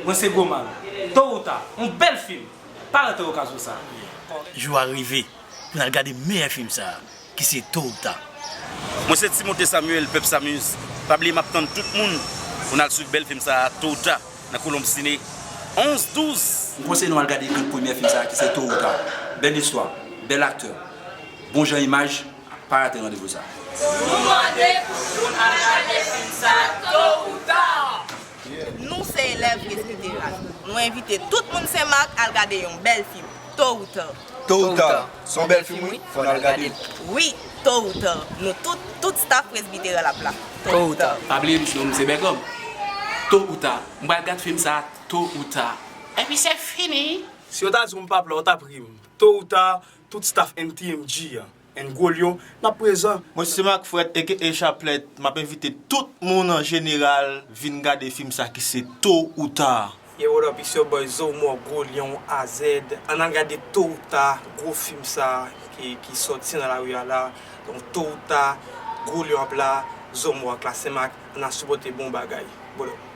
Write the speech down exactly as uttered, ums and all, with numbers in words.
Mwen se Gwomal. To ou ta, yon bèl fim. Pa rate okazyon sa a. Jou a rive pou n al gade meyè fim sa a, ki se To ou Ta. Mwen se Timote Samuel, Pèp Samuz. Pa bliye m ap tann tout moun pou n al swiv bèl fim sa a To ou Ta nan Kolonb Sine onz douz. M konseye nou al gade premyè fim sa a ki se To ou Ta. Bèl istwa, bèl aktè, bon jan imaj, pa rate randevou sa a. Nou mande pou tout moun al gade fim sa a To ou Ta. Nou se elèv presbiteral. Nou envite tout moun Senmak al gade yon bèl fim, To ou Ta. To ou ta, se yon bèl fim wi, fò n al gade l. Wi, To ou Ta. Nou tout, tout staf presbiteral ap la. To ou Ta. Pa bliye m non m se Bègòm. To ou ta, m pral gad fim sa a To ou Ta. Epi se fini. Si yo ta di w m p ap la, w t ap ri m. To ou ta, tout staf N T M G an, N Gwo Lyon, n ap prezan. Mwen se Marc Fret aka Chaplèt, m ap envite tout moun an jeneral vin gade fim sa ki se To ou Ta. Yo, what up, it's your boy Zomo, Gwo Lyon A Z. Ann al gade To ou Ta, gwo fim sa ki, ki sòti nan lari a la. Donk To ou Ta, Gwo Lyon ap la, Zomo ak la Senmak, ann al sipòte bon bagay. What up?